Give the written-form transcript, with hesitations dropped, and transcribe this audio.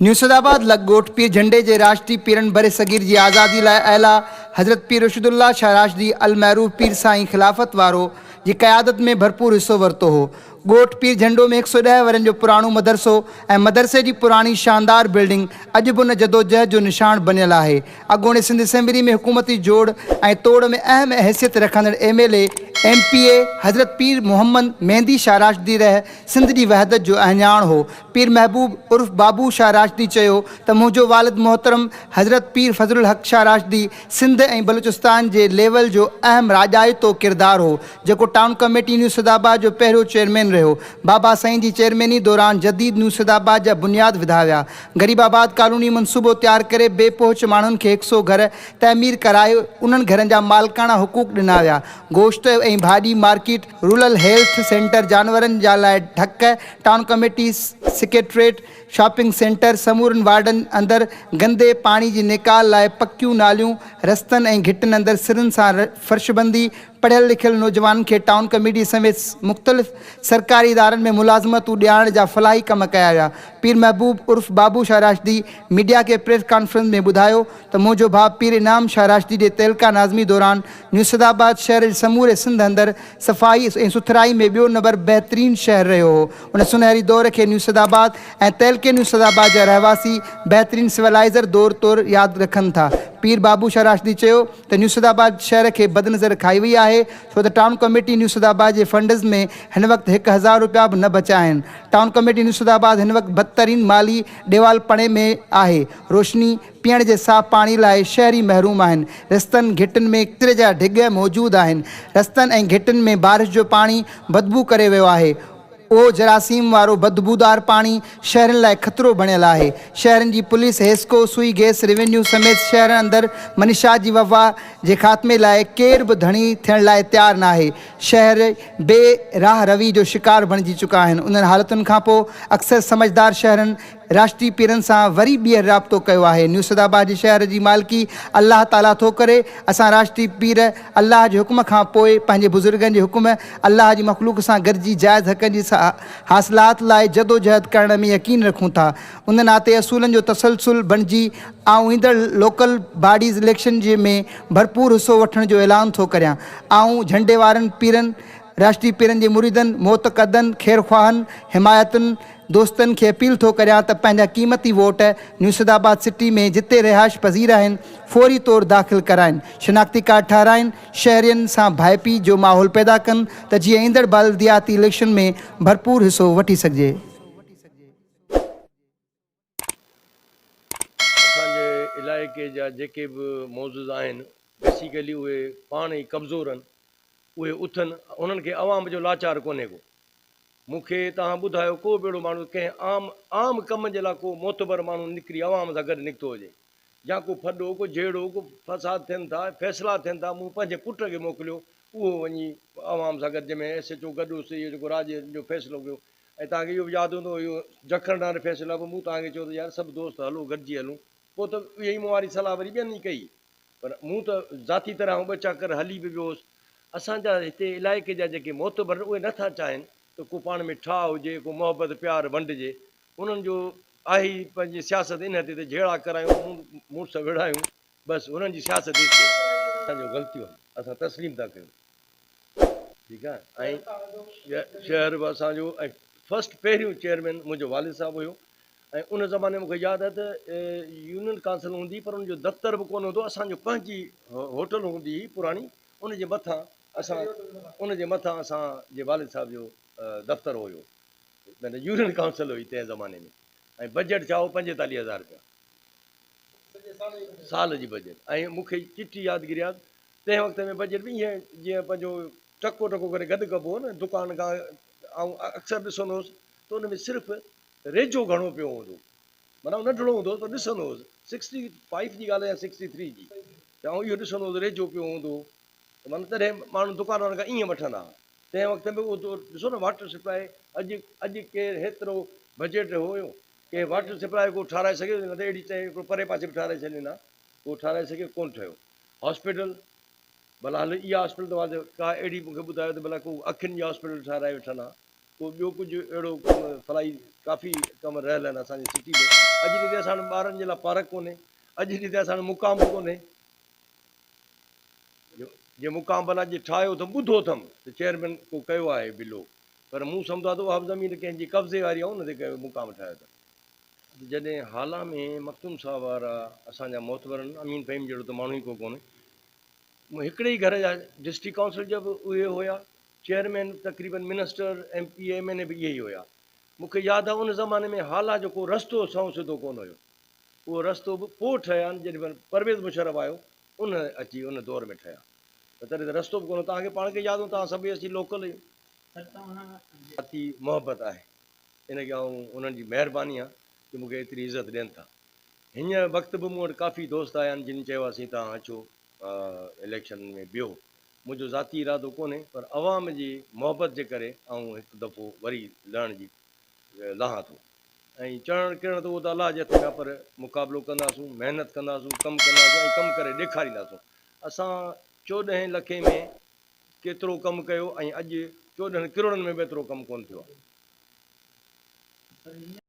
نيوسعيدآباد لڳ ڳوٺ پير جهنڊي جي راشدي پيرن برصغير جي آزادي لاء اعليٰ حضرت پير رشدالله شاهه راشدي المعروف پير سائين خلافت وارو جي قيادت ۾ ڀرپور حصو ورتو هو. ڳوٺ پير جهنڊو ۾ 110 ورهين جو پراڻو مدرسو ۽ مدرسي جي پراڻي شاندار بلڊنگ اڄ به ان جدوجهد جو نشان بنيل آهي. اڳوڻي سنڌ اسيمبلي ۾ حڪومتي جوڙ ۽ توڙ ۾ اهم حيثيت رکندڙ M L A, M P A حضرت پير محمد مهندي شاهه راشدي رح سنڌ جي وحدت جو اهڃاڻ هو. پير محبوب عرف بابو شاهه راشدي چيو ته منهنجو والد محترم حضرت پير فضل الحق شاهه راشدي سنڌ ۽ بلوچستان جي ليول جو اهم راڄائتو ڪردار هو جيڪو ٽائون ڪميٽي نيو سيدآباد جو پهريون چيئرمين رهيو. بابا سائين جي چيئرميني دوران جديد نيو سيدآباد جا بنياد وڌا ويا. غريب آباد ڪالوني منصوبو تيار ڪري بي پهچ ماڻهن کي هڪ سئو گهر تعمير ڪرائي انهن گهرن جا مالڪاڻا حقوق ڏنا ويا. گوشت ۽ ڀاڄي مارڪيٽ، رورل هيلٿ سينٽر، جانورن جا لاء ڍڪ، town committee secretariat, shopping centre, سمورن وارڊن اندر گندي پاڻي جي نيڪال لاء پڪيون ناليون، رستن ۽ گهٽين اندر سرن سان فرشبندي، پڙهيل لکيل نوجوانن کي ٽائون ڪميٽي سميت مختلف سرڪاري ادارن ۾ ملازمتون ڏيارڻ جا فلاحي ڪم ڪيا ويا. پير محبوب عرف بابو شاهه راشدي ميڊيا کي پريس ڪانفرنس ۾ ٻڌايو ته منهنجو ڀاء پير انعام شاهه راشدي جي تعلقه ناظمي دوران نيوسعيدآباد شهر جي سموري سنڌ اندر صفائي ۽ سٿرائي ۾ ٻيو نمبر بهترين شهر رهيو هو. ان سنهري دور کي نيوسعيدآباد ۽ تعلقي نيوسعيدآباد جا رهواسي بهترين سولائيزر دور طور ياد رکن ٿا. پير بابو شاهه راشدي چيو ته نيوسعيدآباد شهر کي بدنظر کائي وئي آهي ڇو ته ٽائون ڪميٽي نيوسعيدآباد جي فنڊز ۾ هن وقت 1000 روپيا به نه بچيا آهن. ٽائون ڪميٽي نيوسعيدآباد هن وقت بدترين مالي ڏيوالپڻي ۾ آهي. روشني، پيئڻ جي صاف پاڻي لاء شهري محروم آهن، رستن، گهٽين ۾ ڪچري جا ڍڳ موجود آهن، رستن ۽ گهٽين ۾ بارش جو پاڻي بدبو ڪري ويو آهي، اهو جراثيم وارو بدبودار پاڻي شهرين لاء خطرو بڻيل آهي، شهرين جي پوليس، حيسڪو، سوئي گئس، روينيو سميت شهرن اندر منشيات جي وبا جي خاتمي لاء ڪير به ڌڻي ٿيڻ لاء تيار ناهي، شهر بي راهه روي جو شڪار بڻجي چڪا آهن، انهن حالتن کانپوء اڪثر سمجهدار شهرين راشدي پيرن سان وري ٻيهر رابطو ڪيو آهي. نيوسعيدآباد جي شهر جي مالڪي الله تعاليٰ ٿو ڪري. اسان راشدي پير الله جي حڪم کان پوء پنهنجي بزرگن جي حڪم الله جي مخلوق سان گڏجي جائز حقن جي حاصلات لاء جدوجهد ڪرڻ ۾ يقين رکون ٿا. ان ناتي اصولن جو تسلسل بڻجي آئون ايندڙ لوڪل باڊيز اليڪشن جي ۾ ڀرپور حصو وٺڻ جو اعلان ٿو ڪريان. آئون جهنڊي وارن پيرن، راشدي پيرن جي مريدن، معتقدن، خيرخواهن، حمايتن، دوستن کي اپيل ٿو ڪريان ته پنهنجا قيمتي ووٽ نيوسعيدآباد سٽي ۾ جتي رهائش پذير آهن فوري طور داخل ڪرائين، شناختي ڪارڊ ٺهرائين، شهرين سان ڀائپي جو ماحول پيدا ڪن ته جيئن ايندڙ بلدياتي اليڪشن ۾ ڀرپور حصو وٺي سگهجي. اسان جي علائقي جا جيڪي به معزز آهن بيسيڪلي اهي پاڻ ئي ڪمزور آهن اهي اٿن انهن کي عوام جو لاچار ڪونهي ڪو. مون کي توهان ٻڌايو ڪو به اهڙو ماڻهو ڪنهن عام عام ڪم جي لاء ڪو معتبر ماڻهو نڪري عوام سان گڏ نڪتو هجي يا ڪو ڦڏو ڪو جهيڙو ڪو فساد ٿين ٿا فيصلا ٿين ٿا مون پنهنجي پٽ کي موڪليو اهو وڃي عوام سان گڏ جنهن ۾ ايس ايڇ او گڏ هوس اهو جيڪو راڄ جو فيصلو ڪيو ۽ توهان کي اهو به ياد هوندو اهو جکر ناري فيصلا به مون توهان کي چيو ته يار سڀ دوست هلو گڏجي هلون پوء ته اهي ئي مون واري صلاح وري ٻين ئي ڪئي پر مون ته ذاتي طرح آئون ٻه چڪر هلي به ويو هوس. اسان جا هتي علائقي جا جيڪي معتبر آهن اهي نه ٿا چاهين ته ڪو پاڻ ۾ ٺاهه هجي، ڪو محبت پيار ونڊجي. انهن جو آهي ئي پنهنجي سياست ان تي ته جهيڙا ڪرايون، مڙس وڙهايون، بس انهن جي سياست هتي. اسان جون غلطيون آهن، اسان تسليم ٿا ڪيون. ٺيڪ آهي ۽ شهر به اسان جو ۽ فرسٽ پهريون چيئرمين منهنجو والد صاحب هيو. ۽ ان زماني مون کي ياد آهي ته يونين ڪائونسل هوندي پر ان جو دفتر به ڪونه هوندو اسان جو پنهنجي هوٽل هوندي هئي پراڻي ان جي مٿان اسان ان جي مٿان اسان جي والد صاحب جو دفتر هيو معنيٰ يونين ڪائونسل هئي تنهن زماني ۾ ۽ بجيٽ ڇا هو 45000 روپيا سال جي بجيٽ ۽ مون کي چٽي يادگيري آهي تنهن وقت ۾ بجيٽ به ائين جيئن پنهنجو ٽڪو ٽڪو ڪري گڏ ڪبو هو نه دڪان کان آئون اڪثر ڏسندو هوس ته ان ۾ صرف ريجو گهڻو پيو هوندو معنيٰ آئون ننڍڙو هوندو هوس پر ڏسندو هوس سڪسٽي فائيو جي ڳالهه آهي يا سڪسٽي ٿري جي ته آئون اهو ڏسندو هوس ريجو پيو هوندو ته معنيٰ تڏهن ماڻهو دڪان وارن کان ائين وٺندا هئا تنهن وقت ۾ اهو دور ڏسو نه واٽر سپلائي اڄ اڄ ڪير هيترو بجيٽ هيو ڪنهن واٽر سپلائي ڪو ٺهرائي سگهيو نه ته اهڙي چئي هڪڙو پري پاسي به ٺهرائي ڇڏين ها ڪو ٺهرائي سگهيو ڪونه ٺهيو هاسپيٽل ڀلا هل اها هاسپيٽل ته واضح ڪا اهڙي مون کي ٻڌايو ته ڀلا ڪو اکين جي هاسپيٽل ٺهرائي وٺن ها ڪو ٻيو ڪجهه اهڙو ڪم فلاحي ڪافي ڪم رهيل آهن اسان جي سٽي ۾ اڄ ڏينهن تي. اسان وٽ ٻارن جي لاء پارڪ ڪونهي، اڄ ڏينهن تائين اسان وٽ مقام به ڪونهي. جي مقام ڀلا جي ٺاهيو اٿم، ٻڌو اٿم ته چيئرمين ڪو ڪيو آهي بلو، پر مون سمجهو آهي ته اها به زمين ڪنهن جي قبضي واري آهي، ان تي ڪيو مقام ٺاهيو اٿم. جڏهن هالا ۾ مخدوم صاحب وارا اسان جا معتبر آهن، امين فهيم جهڙو ته ماڻهو ئي ڪو ڪونهي، هڪڙي ئي گهر جا ڊسٽرڪٽ ڪائونسل جا به اهي هيا، چيئرمين تقريبن minister, M P A, M N A به اهي ئي هيا. مون کي ياد آهي ان زماني ۾ هالا جو ڪو رستو سنئون سڌو ڪونه هيو. اهو رستو به پوء ٺهيا آهن جڏهن پرويز مشرف آيو ان اچي ان دور ۾ ٺهيا. ته تڏهن ته رستو به ڪونه هو. توهان کي پاڻ کي ياد هوندو توهان سڀئي اسين لوڪل آهيون. ذاتي محبت آهي ان کي آئون انهن جي مهرباني آهي جو مون کي ايتري عزت ڏين ٿا. هينئر وقت به مون وٽ ڪافي دوست آيا آهن جن چيو آهي سائين توهان اچو اليڪشن ۾ بيهو. منهنجو ذاتي ارادو ڪونهي پر عوام جي محبت جي ڪري آئون هڪ دفعو وري لهڻ جي لهان ٿو ۽ چڙهڻ ڪرڻ ته اهو ته الله جي هٿ ۾ آهي پر مقابلو ڪنداسون، محنت ڪنداسون، ڪم ڪنداسون ۽ ڪم ڪري ڏيکارينداسون. اسان چوڏهين لکين ۾ ڪيترو ڪم ڪيو ۽ اڄ 14 ڪروڙن ۾ به ايترو ڪم ڪونه ٿيو آهي.